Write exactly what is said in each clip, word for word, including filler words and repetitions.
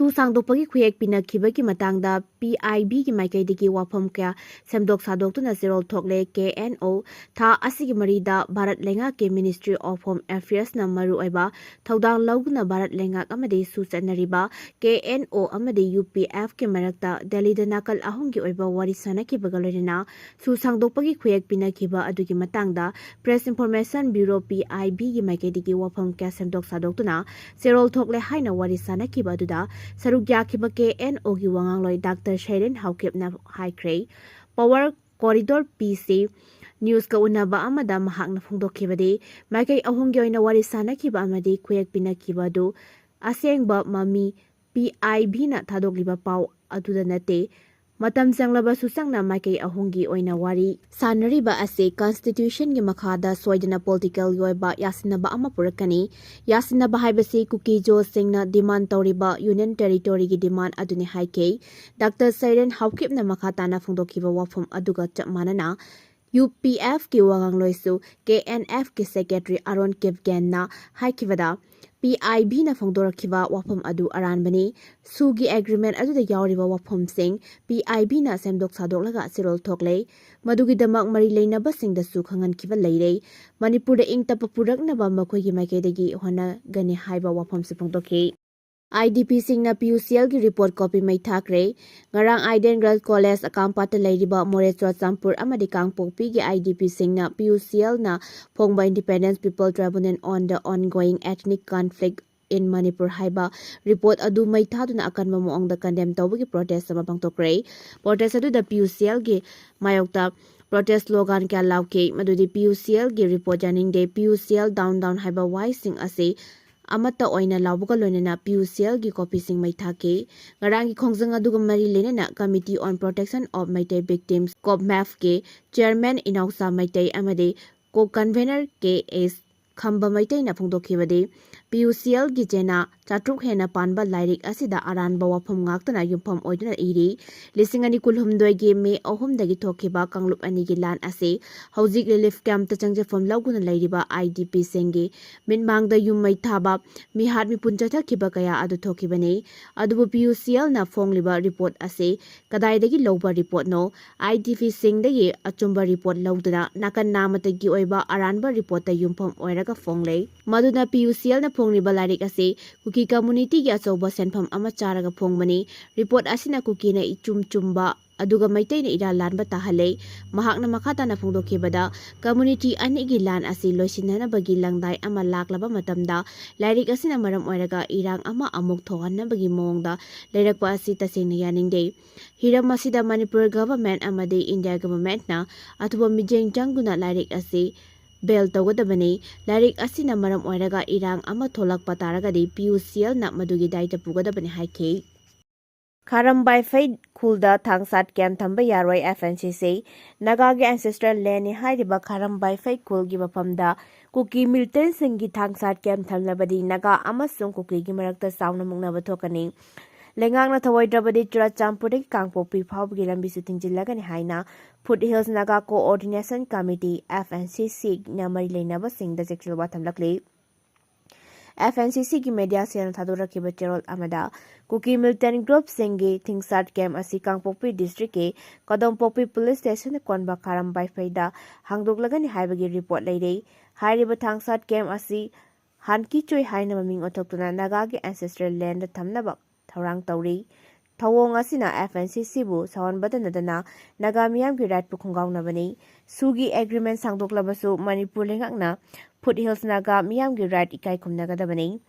ꯁꯨ ꯁꯥꯡꯗꯣꯛꯄꯒꯤ ꯈꯨꯌꯦꯛ ꯄꯤꯅꯈꯤꯕꯒꯤ ꯃꯇꯥꯡꯗ P I ꯕꯤꯒꯤ ꯃꯥꯏꯀꯩꯗꯒꯤ ꯋꯥꯐꯝ ꯀꯌꯥ ꯁꯦꯝꯗꯣꯛ ꯁꯥꯗꯣꯛꯇꯨꯅ ꯆꯦꯔꯣꯜ ꯊꯣꯛꯂꯦ꯫ ꯀꯦ ꯑꯦꯟ ꯑꯣ ꯊꯥ ꯑꯁꯤꯒꯤ ꯃꯔꯤꯗ ꯚꯥꯔꯠ ꯂꯩꯉꯥꯛꯀꯤ Ministry of Home Affairsꯅ ꯃꯔꯨꯑꯣꯏꯕ ꯊꯧꯗꯥꯡ ꯂꯧꯗꯨꯅ ꯚꯥꯔꯠ ꯂꯩꯉꯥꯛ ꯑꯃꯗꯤ ꯁꯨ ꯆꯠꯅꯔꯤꯕ ꯀꯦ ꯑꯦꯟ ꯑꯣ ꯑꯃꯗꯤ ꯌꯨ ꯄꯤ ꯑꯦꯐꯀꯤ ꯃꯔꯛꯇ ꯗꯦꯜꯂꯤꯗ ꯅꯥꯀꯜ ꯑꯍꯨꯝꯒꯤ ꯑꯣꯏꯕ ꯋꯥꯔꯤ ꯁꯥꯅꯈꯤꯕꯒ ꯂꯣꯏꯅꯅ ꯁꯨ ꯁꯥꯡꯗꯣꯛꯄꯒꯤ ꯈꯨꯌꯦꯛ ꯄꯤꯅꯈꯤꯕ ꯑꯗꯨꯒꯤ ꯃꯇꯥꯡꯗ Press Information Bureau, P I ꯕꯤꯒꯤ ꯃꯥꯏꯀꯩꯗꯒꯤ ꯋꯥꯐꯝ ꯀꯌꯥ ꯁꯦꯝꯗꯣꯛ ꯁꯥꯗꯣꯛꯇꯨꯅ ꯆꯦꯔꯣꯜ ꯊꯣꯛꯂꯦ ꯍꯥꯏꯅ ꯋꯥꯔꯤ ꯁꯥꯅꯈꯤꯕ ꯑꯗꯨꯗ ꯁꯔꯨꯛ ꯌꯥꯈꯤꯕ ꯀꯦ ꯑꯦꯟ ꯑꯣꯒꯤ ꯋꯥꯉꯥꯡꯂꯣꯏ ꯗꯥꯛꯇꯔ ꯁꯩꯔꯦꯟ ꯍꯥꯎꯀꯤꯞꯅ ꯍꯥꯏꯈ꯭ꯔꯦ꯫ Power Corridor ꯄꯤ ꯁꯤ ꯅ꯭ꯌꯨꯁꯀ ꯎꯅꯕ ꯑꯃꯗ ꯃꯍꯥꯛꯅ ꯐꯣꯡꯗꯣꯛꯈꯤꯕꯗꯤ, ꯃꯥꯏꯀꯩ ꯑꯍꯨꯝꯒꯤ ꯑꯣꯏꯅ ꯋꯥꯔꯤ ꯁꯥꯅꯈꯤꯕ ꯑꯃꯗꯤ ꯈꯨꯌꯦꯛ ꯄꯤꯅꯈꯤꯕ ꯑꯗꯨ ꯑꯁꯦꯡꯕ ꯃꯃꯤ ꯄꯤ ꯑꯥꯏ ꯕꯤꯅ ꯊꯥꯗꯣꯛꯂꯤꯕ ꯄꯥꯎ ꯑꯗꯨꯗ ꯅꯠꯇꯦ꯫ ꯃꯇꯝ ꯆꯪꯂꯕꯁꯨ ꯆꯪꯅ ꯃꯥꯏꯀꯩ ꯑꯍꯨꯝꯒꯤ ꯑꯣꯏꯅ ꯋꯥꯔꯤ ꯁꯥꯅꯔꯤꯕ ꯑꯁꯤ Constitutionꯒꯤ ꯃꯈꯥꯗ ꯁꯣꯏꯗꯅ politicalꯒꯤ ꯑꯣꯏꯕ ꯌꯥꯁꯤꯟꯅꯕ ꯑꯃ ꯄꯨꯔꯛꯀꯅꯤ꯫ ꯌꯥꯁꯤꯟꯅꯕ ꯍꯥꯏꯕꯁꯤ ꯀꯨꯀꯤꯖꯣꯁꯤꯡꯅ demand ꯇꯧꯔꯤꯕ Union Territoryꯒꯤ demand ꯑꯗꯨꯅꯤ ꯍꯥꯏꯈꯤ꯫ ꯗꯥꯛꯇꯔ ꯁꯩꯔꯦꯟ ꯍꯥꯎꯀꯤꯞꯅ ꯃꯈꯥ ꯇꯥꯅ ꯐꯣꯡꯗꯣꯛꯈꯤꯕ ꯋꯥꯐꯝ ꯑꯗꯨꯒ ꯆꯞ ꯃꯥꯟꯅꯅ ꯌꯨ ꯄꯤ ꯑꯦꯐꯀꯤ ꯋꯥꯉꯥꯡꯂꯣꯏꯁꯨ ꯀꯦ ꯑꯦꯟ ꯑꯦꯐꯀꯤ Secretary ꯑꯔꯣꯟ ꯀꯤꯞꯒꯦꯟꯅ ꯍꯥꯏꯈꯤꯕꯗ, ꯄꯤ ꯑꯥꯏ ꯕꯤꯅ ꯐꯣꯡꯗꯣꯔꯛꯈꯤꯕ ꯋꯥꯐꯝ ꯑꯗꯨ ꯑꯔꯥꯟꯕꯅꯤ꯫ ꯁꯨꯒꯤ agreement ꯑꯗꯨꯗ ꯌꯥꯎꯔꯤꯕ ꯋꯥꯐꯝꯁꯤꯡ ꯄꯤ ꯑꯥꯏ ꯕꯤꯅ ꯁꯦꯝꯗꯣꯛ ꯁꯥꯗꯣꯛꯂꯒ ꯆꯦꯔꯣꯜ ꯊꯣꯛꯂꯦ꯫ ꯃꯗꯨꯒꯤꯗꯃꯛ ꯃꯔꯤ ꯂꯩꯅꯕꯁꯤꯡꯗꯁꯨ ꯈꯪꯍꯟꯈꯤꯕ ꯂꯩꯔꯦ꯫ ꯃꯅꯤꯄꯨꯔꯗ ꯏꯪ ꯇꯞꯄ ꯄꯨꯔꯛꯅꯕ ꯃꯈꯣꯏꯒꯤ ꯃꯥꯏꯀꯩꯗꯒꯤ ꯍꯣꯠꯅꯒꯅꯤ ꯍꯥꯏꯕ ꯋꯥꯐꯝꯁꯨ ꯐꯣꯡꯗꯣꯛꯈꯤ꯫ ꯑꯥꯏ ꯗꯤ ꯄꯤꯁꯤꯡꯅ ꯄꯤ ꯌꯨ ꯁꯤ ꯑꯦꯜꯒꯤ report copy ꯃꯩ ꯊꯥꯈ꯭ꯔꯦ꯫ ꯉꯔꯥꯡ Eden Girls College ꯑꯀꯥꯝꯄꯥꯠꯇ ꯂꯩꯔꯤꯕ ꯃꯣꯔꯦ, ꯆꯨꯔꯆꯥꯟꯄꯨꯔ ꯑꯃꯗꯤ ꯀꯥꯡꯄꯣꯛꯄꯤꯒꯤ ꯑꯥꯏ ꯗꯤ ꯄꯤꯁꯤꯡꯅ ꯄꯤ ꯌꯨ ꯁꯤ ꯑꯦꯜꯅ ꯐꯣꯡꯕ Independent People Tribunal on the Ongoing Ethnic Conflict in Manipur ꯍꯥꯏꯕ report ꯑꯗꯨ ꯃꯩ ꯊꯥꯗꯨꯅ ꯑꯀꯟꯕ ꯃꯑꯣꯡꯗ condemn ꯇꯧꯕꯒꯤ protest ꯑꯃ ꯄꯥꯡꯊꯣꯛꯈ꯭ꯔꯦ꯫ Protest ꯑꯗꯨꯗ ꯄꯤ ꯌꯨ ꯁꯤ ꯑꯦꯜꯒꯤ ꯃꯥꯌꯣꯛꯇ protest slogan ꯀꯌꯥ ꯂꯥꯎꯈꯤ, ꯃꯗꯨꯗꯤ ꯄꯤ ꯌꯨ ꯁꯤ ꯑꯦꯜꯒꯤ report ꯌꯥꯅꯤꯡꯗꯦ, P U C L down down ꯍꯥꯏꯕ ꯋꯥꯍꯩꯁꯤꯡ ꯑꯁꯤ ꯑꯃꯠꯇ ꯑꯣꯏꯅ ꯂꯥꯎꯕꯒ ꯂꯣꯏꯅꯅ ꯄꯤ ꯌꯨ ꯁꯤ ꯑꯦꯜꯒꯤ copyꯁꯤꯡ ꯃꯩ ꯊꯥꯈꯤ꯫ ꯉꯔꯥꯡꯒꯤ ꯈꯣꯡꯖꯪ ꯑꯗꯨꯒ ꯃꯔꯤ ꯂꯩꯅꯅ Committee on Protection of Meitei Victims, COPMAVꯀꯤ chairman ꯏꯅꯥꯎꯆꯥ ꯃꯩꯇꯩ ꯑꯃꯗꯤ co-convener ꯀꯦ ꯑꯦꯁ ꯈꯝꯕ ꯃꯩꯇꯩꯅ ꯐꯣꯡꯗꯣꯛꯈꯤꯕꯗꯤ, ꯄꯤ ꯌꯨ ꯁꯤ ꯑꯦꯜꯒꯤ ꯆꯦꯅꯥ ꯆꯥꯇ꯭ꯔꯨꯛ ꯍꯦꯟꯅ ꯄꯥꯟꯕ ꯂꯥꯏꯔꯤꯛ ꯑꯁꯤꯗ ꯑꯔꯥꯟꯕ ꯋꯥꯐꯝ ꯉꯥꯛꯇꯅ ꯌꯨꯝꯐꯝ ꯑꯣꯏꯗꯨꯅ ꯏꯔꯤ꯫ ꯂꯤꯁꯤꯡ ꯑꯅꯤ ꯀꯨꯟꯍꯨꯝꯗꯣꯏꯒꯤ ꯃꯦ ꯑꯍꯨꯝꯗꯒꯤ ꯊꯣꯛꯈꯤꯕ ꯀꯥꯡꯂꯨꯞ ꯑꯅꯤꯒꯤ ꯂꯥꯟ ꯑꯁꯤ ꯍꯧꯖꯤꯛ ꯔꯤꯂꯤꯐ ꯀꯦꯝꯞꯇ ꯆꯪꯖꯐꯝ ꯂꯧꯗꯨꯅ ꯂꯩꯔꯤꯕ IDPꯁꯤꯡꯒꯤ ꯃꯤꯠꯃꯥꯡꯗ ꯌꯨꯝ ꯃꯩ ꯊꯥꯕ, ꯃꯤꯍꯥꯠ ꯃꯤꯄꯨꯟ ꯆꯠꯊꯈꯤꯕ ꯀꯌꯥ ꯑꯗꯨ ꯊꯣꯛꯈꯤꯕꯅꯤ꯫ ꯑꯗꯨꯕꯨ PUCLꯅ ꯐꯣꯡꯂꯤꯕ ꯔꯤꯄꯣꯔꯠ ꯑꯁꯤ ꯀꯗꯥꯏꯗꯒꯤ ꯂꯧꯕ ꯔꯤꯄꯣꯔꯠꯅꯣ? IDPꯁꯤꯡꯗꯒꯤ ꯑꯆꯨꯝꯕ ꯔꯤꯄꯣꯔꯠ ꯂꯧꯗꯨꯅ ꯅꯥꯀꯟ ꯅꯥꯃꯇꯒꯤ ꯑꯣꯏꯕ ꯑꯔꯥꯟꯕ ꯔꯤꯄꯣꯔꯠꯇ ꯌꯨꯝꯐꯝ ꯑꯣꯏꯔꯒ ꯐꯣꯡꯂꯦ꯫ ꯃꯗꯨꯅ PUCLꯅ ꯐꯣꯡꯂꯤꯕ ꯂꯥꯏꯔꯤꯛ ꯑꯁꯤ ꯀꯨꯀꯤ ꯀꯝꯃꯨꯅꯤꯇꯤꯒꯤ ꯑꯆꯧꯕ ꯁꯦꯟꯐꯝ ꯑꯃ ꯆꯥꯔꯒ ꯐꯣꯡꯕꯅꯤ꯫ ꯔꯤꯄꯣꯔꯠ ꯑꯁꯤꯅ ꯀꯨꯀꯤꯅ ꯏꯆꯨꯝ ꯆꯨꯝꯕ ꯑꯗꯨꯒ ꯃꯩꯇꯩꯅ ꯏꯔꯥꯜ ꯂꯥꯟꯕ ꯇꯥꯍꯜꯂꯦ꯫ ꯃꯍꯥꯛꯅ ꯃꯈꯥ ꯇꯥꯅ ꯐꯣꯡꯗꯣꯛꯈꯤꯕꯗ, ꯀꯝꯃꯨꯅꯤꯇꯤ ꯑꯅꯤꯒꯤ ꯂꯥꯟ ꯑꯁꯤ ꯂꯣꯏꯁꯤꯟꯅꯅꯕꯒꯤ ꯂꯪꯗꯥꯏ ꯑꯃ ꯂꯥꯛꯂꯕ ꯃꯇꯝꯗ, ꯂꯥꯏꯔꯤꯛ ꯑꯁꯤꯅ ꯃꯔꯝ ꯑꯣꯏꯔꯒ ꯏꯔꯥꯡ ꯑꯃ ꯑꯃꯨꯛ ꯊꯣꯛꯍꯟꯅꯕꯒꯤ ꯃꯑꯣꯡꯗ ꯂꯩꯔꯛꯄ ꯑꯁꯤ ꯇꯁꯦꯡꯅ ꯌꯥꯅꯤꯡꯗꯦ꯫ ꯍꯤꯔꯝ ꯑꯁꯤꯗ ꯃꯅꯤꯄꯨꯔ ꯒꯚꯔꯟꯃꯦꯟꯠ ꯑꯃꯗꯤ ꯏꯟꯗꯤꯌꯥ ꯒꯚꯔꯟꯃꯦꯟꯠꯅ ꯑꯊꯨꯕ ꯃꯤꯠꯌꯦꯡ ꯆꯪꯗꯨꯅ ꯂꯥꯏꯔꯤꯛ ꯑꯁꯤ ꯕꯦꯟ ꯇꯧꯒꯗꯕꯅꯤ꯫ ꯂꯥꯏꯔꯤꯛ ꯑꯁꯤꯅ ꯃꯔꯝ ꯑꯣꯏꯔꯒ ꯏꯔꯥꯡ ꯑꯃ ꯊꯣꯛꯂꯛꯄ ꯇꯥꯔꯒꯗꯤ PUCLꯅ ꯃꯗꯨꯒꯤ ꯗꯥꯏꯇ ꯄꯨꯒꯗꯕꯅꯤ ꯍꯥꯏꯈꯤ꯫ ꯈꯥꯔꯝ ꯕꯥꯏꯐꯩ ꯈꯨꯜꯗ ꯊꯥꯡꯁꯥꯠ ꯀꯦꯝꯞ ꯊꯝꯕ ꯌꯥꯔꯣꯏ, FNCC꯫ ꯅꯥꯒꯥꯒꯤ ancestral landꯅꯤ ꯍꯥꯏꯔꯤꯕ ꯈꯥꯔꯝ ꯕꯥꯏꯐꯩ ꯈꯨꯜꯒꯤ ꯃꯐꯝꯗ ꯀꯨꯀꯤ militantꯁꯤꯡꯒꯤ ꯊꯥꯡꯁꯥꯠ ꯀꯦꯝꯞ ꯊꯝꯂꯕꯗꯤ ꯅꯥꯒꯥ ꯑꯃꯁꯨꯡ ꯀꯨꯀꯤꯒꯤ ꯃꯔꯛꯇ ꯆꯥꯎꯅ ꯃꯨꯛꯅꯕ ꯊꯣꯛꯀꯅꯤ꯫ ꯂꯩꯉꯥꯛꯅ ꯊꯧꯑꯣꯏꯗ꯭ꯔꯕꯗꯤ ꯆꯨꯔꯆꯥꯟꯄꯨꯔꯗꯒꯤ ꯀꯥꯡꯄꯣꯛꯄꯤ ꯐꯥꯎꯕꯒꯤ ꯂꯝꯕꯤꯁꯨ ꯊꯤꯡꯖꯤꯜꯂꯒꯅꯤ ꯍꯥꯏꯅ Foothills Naga Coordination Committee, FNCCꯅ ꯃꯔꯤ ꯂꯩꯅꯕꯁꯤꯡꯗ ꯆꯦꯛꯁꯤꯜꯋꯥ ꯊꯝꯂꯛꯂꯤ꯫ FNCCꯒꯤ media cellꯅ ꯊꯥꯗꯣꯔꯛꯈꯤꯕ ꯆꯦꯔꯣꯜ ꯑꯃꯗ, ꯀꯨꯀꯤ militant groupꯁꯤꯡꯒꯤ ꯊꯤꯡꯁꯥꯠ ꯀꯦꯝꯞ ꯑꯁꯤ ꯀꯥꯡꯄꯣꯛꯄꯤ districtꯀꯤ ꯀꯗꯣꯝꯄꯣꯛꯄꯤ police stationꯅ ꯀꯣꯟꯕ ꯈꯥꯔꯝ ꯕꯥꯏꯐꯩꯗ ꯍꯥꯡꯗꯣꯛꯂꯒꯅꯤ ꯍꯥꯏꯕꯒꯤ ꯔꯤꯄꯣꯔꯠ ꯂꯩꯔꯦ꯫ ꯍꯥꯏꯔꯤꯕ ꯊꯥꯡꯁꯥꯠ ꯀꯦꯝꯞ ꯑꯁꯤ ꯍꯥꯟꯀꯤꯆꯣꯏ ꯍꯥꯏꯅ ꯃꯃꯤꯡ ꯑꯣꯟꯊꯣꯛꯇꯨꯅ ꯅꯥꯒꯥꯒꯤ ancestral landꯗ ꯊꯝꯅꯕ ꯊꯧꯔꯥꯡ ꯇꯧꯔꯤ꯫ ꯊꯧꯑꯣꯡ ꯑꯁꯤꯅ FNCCꯕꯨ ꯁꯥꯎꯍꯟꯕꯗ ꯅꯠꯇꯅ ꯅꯥꯒꯥ ꯃꯤꯌꯥꯝꯒꯤ rightꯄꯨ ꯈꯣꯡꯒꯥꯎꯅꯕꯅꯤ꯫ SoOꯒꯤ agreement ꯁꯥꯡꯗꯣꯛꯂꯕꯁꯨ ꯃꯅꯤꯄꯨꯔ ꯂꯩꯉꯥꯛꯅ Foothills Naga ꯃꯤꯌꯥꯝꯒꯤ right ꯏꯀꯥꯏ ꯈꯨꯝꯅꯒꯗꯕꯅꯤ꯫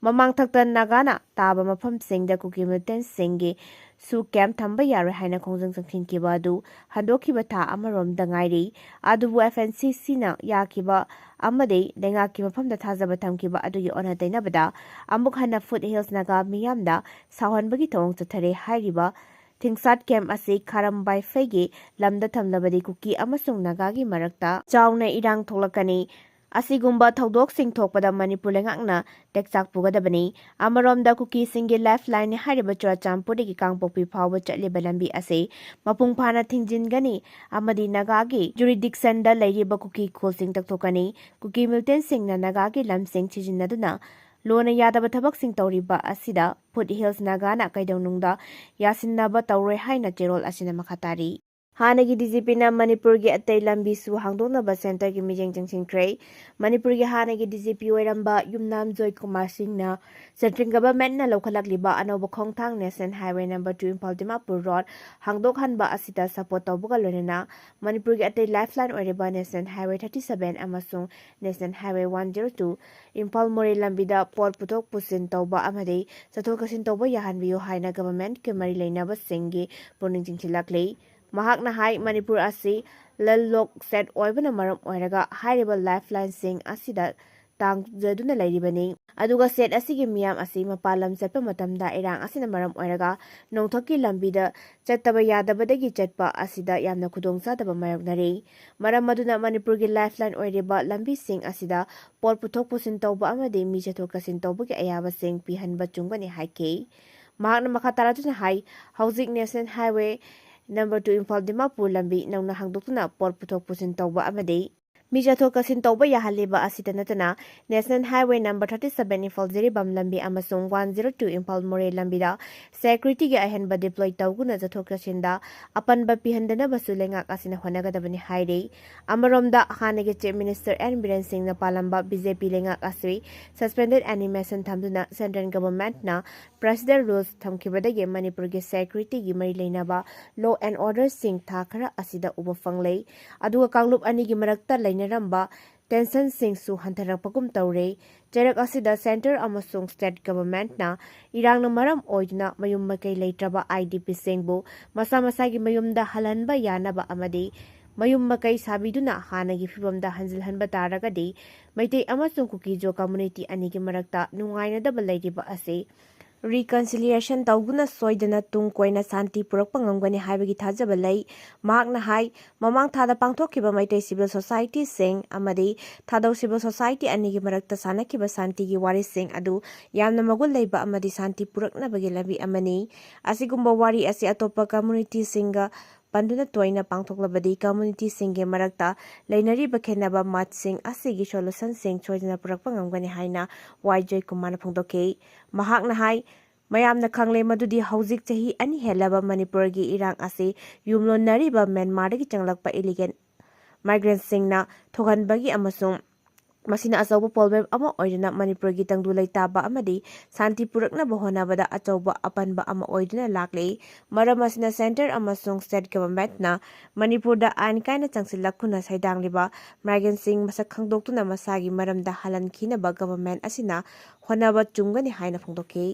ꯃꯃꯥꯡꯊꯛꯇ ꯅꯥꯒꯥꯅ ꯇꯥꯕ ꯃꯐꯝꯁꯤꯡꯗ ꯀꯨꯀꯤ militantꯁꯤꯡꯒꯤ SoO camp ꯊꯝꯕ ꯌꯥꯔꯣꯏ ꯍꯥꯏꯅ ꯈꯣꯡꯖꯪ ꯆꯪꯁꯤꯟꯈꯤꯕ ꯑꯗꯨ ꯍꯟꯗꯣꯛꯈꯤꯕ ꯊꯥ ꯑꯃꯔꯣꯝꯗ ꯉꯥꯏꯔꯤ꯫ ꯑꯗꯨꯕꯨ FNCCꯅ ꯌꯥꯈꯤꯕ ꯑꯃꯗꯤ ꯂꯩꯉꯥꯛꯀꯤ ꯃꯐꯝꯗ ꯊꯥꯖꯕ ꯊꯝꯈꯤꯕ ꯑꯗꯨꯒꯤ ꯑꯣꯟꯅ ꯇꯩꯅꯕꯗ ꯑꯃꯨꯛ ꯍꯟꯅ Foothills Naga ꯃꯤꯌꯥꯝꯗ ꯁꯥꯎꯍꯟꯕꯒꯤ ꯊꯧꯑꯣꯡ ꯆꯠꯊꯔꯦ ꯍꯥꯏꯔꯤꯕ ꯊꯤꯡꯁꯥꯠ camp ꯑꯁꯤ ꯈꯥꯔꯝ ꯕꯥꯏꯐꯩꯒꯤ ꯂꯝꯗ ꯊꯝꯂꯕꯗꯤ ꯀꯨꯀꯤ ꯑꯃꯁꯨꯡ ꯅꯥꯒꯥꯒꯤ ꯃꯔꯛꯇ ꯆꯥꯎꯅ ꯏꯔꯥꯡ ꯊꯣꯛꯂꯛꯀꯅꯤ꯫ ꯑꯁꯤꯒꯨꯝꯕ ꯊꯧꯗꯣꯛꯁꯤꯡ ꯊꯣꯛꯄꯗ ꯃꯅꯤꯄꯨꯔ ꯂꯩꯉꯥꯛꯅ ꯇꯦꯛꯆꯥꯛ ꯄꯨꯒꯗꯕꯅꯤ꯫ ꯑꯃꯔꯣꯝꯗ ꯀꯨꯀꯤꯁꯤꯡꯒꯤ ꯂꯥꯏꯐ ꯂꯥꯏꯟꯅꯤ ꯍꯥꯏꯔꯤꯕ ꯆꯨꯔꯥꯆꯥꯟꯄꯨꯔꯗꯒꯤ ꯀꯥꯡꯄꯣꯛꯄꯤ ꯐꯥꯎꯕ ꯆꯠꯂꯤꯕ ꯂꯝꯕꯤ ꯑꯁꯤ ꯃꯄꯨꯡ ꯐꯥꯅ ꯊꯤꯡꯖꯤꯟꯒꯅꯤ ꯑꯃꯗꯤ ꯅꯥꯒꯥꯒꯤ ꯖꯨꯔꯤꯗꯤꯛꯁꯟꯗ ꯂꯩꯔꯤꯕ ꯀꯨꯀꯤ ꯈꯨꯜꯁꯤꯡ ꯇꯧꯊꯣꯛꯀꯅꯤ꯫ ꯀꯨꯀꯤ ꯃꯤꯂꯤꯇꯦꯟꯁꯤꯡꯅ ꯅꯥꯒꯥꯒꯤ ꯂꯝꯁꯤꯡ ꯁꯤꯖꯤꯟꯅꯗꯨꯅ ꯂꯣꯟꯅ ꯌꯥꯗꯕ ꯊꯕꯛꯁꯤꯡ ꯇꯧꯔꯤꯕ ꯑꯁꯤꯗ ꯐꯨꯠ ꯍꯤꯜꯁ ꯅꯥꯒꯥꯅ ꯀꯩꯗꯧꯅꯨꯡꯗ ꯌꯥꯁꯤꯟꯅꯕ ꯇꯧꯔꯣꯏ ꯍꯥꯏꯅ ꯆꯦꯔꯣꯜ ꯑꯁꯤꯅ ꯃꯈꯥ ꯇꯥꯔꯤ꯫ ꯍꯥꯟꯅꯒꯤ ꯗꯤ ꯖꯤ ꯄꯤꯅ ꯃꯅꯤꯄꯨꯔꯒꯤ ꯑꯇꯩ ꯂꯝꯕꯤꯁꯨ ꯍꯥꯡꯗꯣꯛꯅꯕ ꯁꯦꯟꯇꯔꯒꯤ ꯃꯤꯠꯌꯦꯡ ꯆꯪꯁꯤꯟꯈ꯭ꯔꯦ꯫ ꯃꯅꯤꯄꯨꯔꯒꯤ ꯍꯥꯟꯅꯒꯤ ꯗꯤ ꯖꯤ ꯄꯤ ꯑꯣꯏꯔꯝꯕ ꯌꯨꯝꯅꯥꯝ ꯖꯣꯏ ꯀꯨꯃꯥꯔ ꯁꯤꯡꯅ ꯁꯦꯟꯇ꯭ꯔꯦꯜ ꯒꯚꯔꯟꯃꯦꯟꯠꯅ ꯂꯧꯈꯠꯂꯛꯂꯤꯕ ꯑꯅꯧꯕ ꯈꯣꯡꯊꯥꯡ national highway number two Imphal Dimapur road ꯍꯥꯡꯗꯣꯛꯍꯟꯕ ꯑꯁꯤꯗ ꯁꯄꯣꯔꯠ ꯇꯧꯕꯒ ꯂꯣꯏꯅꯅ ꯃꯅꯤꯄꯨꯔꯒꯤ ꯑꯇꯩ ꯂꯥꯏꯐ ꯂꯥꯏꯟ ꯑꯣꯏꯔꯤꯕ ꯅꯦꯁꯅꯦꯜ ꯍꯥꯏꯋꯦ ꯊꯥꯔꯇꯤ ꯁꯚꯦꯟ ꯑꯃꯁꯨꯡ national highway one zero two Imphal Moreh ꯂꯝꯕꯤꯗ ꯄꯣꯠ ꯄꯨꯊꯣꯛ ꯄꯨꯁꯤꯟ ꯇꯧꯕ ꯑꯃꯗꯤ ꯆꯠꯊꯣꯛ ꯆꯠꯁꯤꯟ ꯇꯧꯕ ꯌꯥꯍꯟꯕꯤꯌꯨ ꯍꯥꯏꯅ ꯒꯚꯔꯟꯃꯦꯟꯠꯀꯤ ꯃꯔꯤ ꯂꯩꯅꯕꯁꯤꯡꯒꯤ ꯄꯨꯛꯅꯤꯡ ꯆꯤꯡꯁꯤꯜꯂꯛꯂꯤ꯫ ꯃꯍꯥꯛꯅ ꯍꯥꯏ, ꯃꯅꯤꯄꯨꯔ ꯑꯁꯤ ꯂꯦꯟꯂꯣꯛ ꯁ꯭ꯇꯦꯠ ꯑꯣꯏꯕꯅ ꯃꯔꯝ ꯑꯣꯏꯔꯒ ꯍꯥꯏꯔꯤꯕ ꯂꯥꯏꯐ ꯂꯥꯏꯟꯁꯤꯡ ꯑꯁꯤꯗ ꯇꯥꯡꯖꯗꯨꯅ ꯂꯩꯔꯤꯕꯅꯤ꯫ ꯑꯗꯨꯒ ꯁ꯭ꯇꯦꯠ ꯑꯁꯤꯒꯤ ꯃꯤꯌꯥꯝ ꯑꯁꯤ ꯃꯄꯥꯟ ꯂꯝ ꯆꯠꯄ ꯃꯇꯝꯗ ꯏꯔꯥꯡ ꯑꯁꯤꯅ ꯃꯔꯝ ꯑꯣꯏꯔꯒ ꯅꯣꯡꯊꯛꯀꯤ ꯂꯝꯕꯤꯗ ꯆꯠꯇꯕ ꯌꯥꯗꯕꯗꯒꯤ ꯆꯠꯄ ꯑꯁꯤꯗ ꯌꯥꯝꯅ ꯈꯨꯗꯣꯡꯆꯥꯗꯕ ꯃꯥꯌꯣꯛꯅꯔꯤ꯫ ꯃꯔꯝ ꯑꯗꯨꯅ ꯃꯅꯤꯄꯨꯔꯒꯤ ꯂꯥꯏꯐ ꯂꯥꯏꯟ ꯑꯣꯏꯔꯤꯕ ꯂꯝꯕꯤꯁꯤꯡ ꯑꯁꯤꯗ ꯄꯣꯠ ꯄꯨꯊꯣꯛ ꯄꯨꯁꯤꯟ ꯇꯧꯕ ꯑꯃꯗꯤ ꯃꯤ ꯆꯠꯊꯣꯛ ꯆꯠꯁꯤꯟ ꯇꯧꯕꯒꯤ ꯑꯌꯥꯕꯁꯤꯡ ꯄꯤꯍꯟꯕ ꯆꯨꯝꯒꯅꯤ ꯍꯥꯏꯈꯤ꯫ ꯃꯍꯥꯛꯅ ꯃꯈꯥ ꯇꯥꯔꯛꯇꯨꯅ ꯍꯥꯏ, ꯍꯧꯖꯤꯛ national highway number two Imphal Dimapur ꯂꯝꯕꯤ ꯅꯧꯅ ꯍꯥꯡꯗꯣꯛꯇꯨꯅ ꯄꯣꯠ ꯄꯨꯊꯣꯛ ꯄꯨꯁꯤꯟ ꯇꯧꯕ ꯑꯃꯗꯤ ꯃꯤ ꯆꯠꯊꯣꯛ ꯆꯠꯁꯤꯟ ꯇꯧꯕ ꯌꯥꯍꯜꯂꯤꯕ ꯑꯁꯤꯇ ꯅꯠꯇꯅ national highway number thirty seven Imphal Jiribam ꯂꯝꯕꯤ ꯑꯃꯁꯨꯡ one zero two Imphal Moreh ꯂꯝꯕꯤꯗ ꯁꯦꯀ꯭ꯌꯨꯔꯤꯇꯤꯒꯤ ꯑꯍꯦꯟꯕ ꯗꯤꯄ꯭ꯂꯣꯏ ꯇꯧꯗꯨꯅ ꯆꯠꯊꯣꯛ ꯆꯠꯁꯤꯟꯗ ꯑꯄꯟꯕ ꯄꯤꯍꯟꯗꯅꯕꯁꯨ ꯂꯩꯉꯥꯛ ꯑꯁꯤꯅ ꯍꯣꯠꯅꯒꯗꯕꯅꯤ ꯍꯥꯏꯔꯤ꯫ ꯑꯃꯔꯣꯝꯗ ꯍꯥꯟꯅꯒꯤ ꯆꯤꯐ ꯃꯤꯅꯤꯁꯇꯔ ꯑꯦꯟ ꯕꯤꯔꯦꯟ ꯁꯤꯡꯅ ꯄꯥꯜꯂꯝꯕ ꯕꯤ ꯖꯦ ꯄꯤ ꯂꯩꯉꯥꯛ ꯑꯁꯤ ꯁꯁꯄꯦꯟꯗꯦꯗ ꯑꯦꯅꯤꯃꯦꯁꯟ ꯊꯝꯗꯨꯅ ꯁꯦꯟꯇ꯭ꯔꯦꯜ ꯒꯚꯔꯟꯃꯦꯟꯠꯅ ꯄ꯭ꯔꯦꯁꯤꯗꯦꯟ ꯔꯨꯜꯁ ꯊꯝꯈꯤꯕꯗꯒꯤ ꯃꯅꯤꯄꯨꯔꯒꯤ ꯁꯦꯀ꯭ꯌꯨꯔꯤꯇꯤꯒꯤ ꯃꯔꯤ ꯂꯩꯅꯕ ꯂꯣ ꯑꯦꯟ ꯑꯣꯔꯗꯔꯁꯤꯡ ꯊꯥ ꯈꯔ ꯑꯁꯤꯗ ꯎꯕ ꯐꯪꯂꯦ꯫ ꯑꯗꯨꯒ ꯀꯥꯡꯂꯨꯞ ꯑꯅꯤꯒꯤ ꯃꯔꯛꯇ ꯂꯩꯅꯔꯝꯕ ꯇꯦꯟꯁꯟꯁꯤꯡꯁꯨ ꯍꯟꯊꯔꯛꯄꯒꯨꯝ ꯇꯧꯔꯦ꯫ ꯆꯩꯔꯛ ꯑꯁꯤꯗ ꯁꯦꯟꯇꯔ ꯑꯃꯁꯨꯡ ꯁ꯭ꯇꯦꯠ ꯒꯚꯔꯟꯃꯦꯟꯠꯅ ꯏꯔꯥꯡꯅ ꯃꯔꯝ ꯑꯣꯏꯗꯨꯅ ꯃꯌꯨꯝ ꯃꯀꯩ ꯂꯩꯇ꯭ꯔꯕ ꯑꯥꯏ ꯗꯤ ꯄꯤꯁꯤꯡꯕꯨ ꯃꯁꯥ ꯃꯁꯥꯒꯤ ꯃꯌꯨꯝꯗ ꯍꯜꯍꯟꯕ ꯌꯥꯅꯕ ꯑꯃꯗꯤ ꯃꯌꯨꯝ ꯃꯀꯩ ꯁꯥꯕꯤꯗꯨꯅ ꯍꯥꯟꯅꯒꯤ ꯐꯤꯕꯝꯗ ꯍꯟꯖꯤꯜꯍꯟꯕ ꯇꯥꯔꯒꯗꯤ ꯃꯩꯇꯩ ꯑꯃꯁꯨꯡ ꯀꯨꯀꯤꯖꯣ ꯀꯝꯃꯨꯅꯤꯇꯤ ꯑꯅꯤꯒꯤ ꯃꯔꯛꯇ ꯅꯨꯡꯉꯥꯏꯅꯗꯕ ꯂꯩꯔꯤꯕ ꯑꯁꯤ ꯔꯤꯀꯟꯁꯤꯂꯤꯌꯦꯁꯟ ꯇꯧꯗꯨꯅ ꯁꯣꯏꯗꯅ ꯇꯨꯡ ꯀꯣꯏꯅ ꯁꯥꯟꯇꯤ ꯄꯨꯔꯛꯄ ꯉꯝꯒꯅꯤ ꯍꯥꯏꯕꯒꯤ ꯊꯥꯖꯕ ꯂꯩ꯫ ꯃꯍꯥꯛꯅ ꯍꯥꯏ, ꯃꯃꯥꯡ ꯊꯥꯗ ꯄꯥꯡꯊꯣꯛꯈꯤꯕ ꯃꯩꯇꯩ ꯁꯤꯚꯤꯜ ꯁꯣꯁꯥꯏꯇꯤꯁꯤꯡ ꯑꯃꯗꯤ ꯊꯥꯗꯧ ꯁꯤꯚꯤꯜ ꯁꯣꯁꯥꯏꯇꯤ ꯑꯅꯤꯒꯤ ꯃꯔꯛꯇ ꯁꯥꯟꯅꯈꯤꯕ ꯁꯥꯟꯇꯤꯒꯤ ꯋꯥꯔꯤꯁꯤꯡ ꯑꯗꯨ ꯌꯥꯝꯅ ꯃꯒꯨꯟ ꯂꯩꯕ ꯑꯃꯗꯤ ꯁꯥꯟꯇꯤ ꯄꯨꯔꯛꯅꯕꯒꯤ ꯂꯝꯕꯤ ꯑꯃꯅꯤ꯫ ꯑꯁꯤꯒꯨꯝꯕ ꯋꯥꯔꯤ ꯑꯁꯤ ꯑꯇꯣꯞꯄ ꯀꯝꯃꯨꯅꯤꯇꯤꯁꯤꯡꯒ ꯄꯟꯗꯨꯅ ꯇꯣꯏꯅ ꯄꯥꯡꯊꯣꯛꯂꯕꯗꯤ ꯀꯝꯃꯨꯅꯤꯇꯤꯁꯤꯡꯒꯤ ꯃꯔꯛꯇ ꯂꯩꯅꯔꯤꯕ ꯈꯦꯠꯅꯕ ꯃꯠꯁꯤꯡ ꯑꯁꯤꯒꯤ ꯁꯣꯂꯨꯁꯟꯁꯤꯡ ꯁꯣꯏꯗꯅ ꯄꯨꯔꯛꯄ ꯉꯝꯒꯅꯤ ꯍꯥꯏꯅ ꯋꯥꯏ ꯖꯣꯏꯀꯨꯃꯥꯔꯅ ꯐꯣꯡꯗꯣꯛꯈꯤ꯫ ꯃꯍꯥꯛꯅ ꯍꯥꯏ, ꯃꯌꯥꯝꯅ ꯈꯪꯂꯦ ꯃꯗꯨꯗꯤ ꯍꯧꯖꯤꯛ ꯆꯍꯤ ꯑꯅꯤ ꯍꯦꯜꯂꯕ ꯃꯅꯤꯄꯨꯔꯒꯤ ꯏꯔꯥꯡ ꯑꯁꯤ ꯌꯨꯝꯂꯣꯟꯅꯔꯤꯕ ꯃ꯭ꯌꯥꯟꯃꯥꯔꯗꯒꯤ ꯆꯪꯂꯛꯄ ꯏꯂꯤꯒꯦꯜ ꯃꯥꯏꯒ꯭ꯔꯦꯟꯁꯤꯡꯅ ꯊꯣꯛꯍꯟꯕꯒꯤ ꯑꯃꯁꯨꯡ ꯃꯁꯤꯅ ꯑꯆꯧꯕ ꯄ꯭ꯔꯣꯕ꯭ꯂꯦꯝ ꯑꯃ ꯑꯣꯏꯗꯨꯅ ꯃꯅꯤꯄꯨꯔꯒꯤ ꯇꯪꯗꯨ ꯂꯩꯇꯥꯕ ꯑꯃꯗꯤ ꯁꯥꯟꯇꯤ ꯄꯨꯔꯛꯅꯕ ꯍꯣꯠꯅꯕꯗ ꯑꯆꯧꯕ ꯑꯄꯟꯕ ꯑꯃ ꯑꯣꯏꯗꯨꯅ ꯂꯥꯛꯂꯤ꯫ ꯃꯔꯝ ꯑꯁꯤꯅ ꯁꯦꯟꯇꯔ ꯑꯃꯁꯨꯡ ꯁ꯭ꯇꯦꯠ ꯒꯚꯔꯟꯃꯦꯟꯠꯅ ꯃꯅꯤꯄꯨꯔꯗ ꯑꯥꯏꯟ ꯀꯥꯏꯅ ꯆꯪꯁꯤꯜꯂꯛꯇꯨꯅ ꯁꯩꯗꯥꯡꯂꯤꯕ ꯃꯥꯏꯒ꯭ꯔꯦꯟꯁꯤꯡ ꯃꯁꯛ ꯈꯪꯗꯣꯛꯇꯨꯅ ꯃꯁꯥꯒꯤ ꯃꯔꯝꯗ ꯍꯜꯍꯟꯈꯤꯅꯕ ꯒꯚꯔꯟꯃꯦꯟꯠ ꯑꯁꯤꯅ ꯍꯣꯠꯅꯕ ꯆꯨꯝꯒꯅꯤ ꯍꯥꯏꯅ ꯐꯣꯡꯗꯣꯛꯈꯤ꯫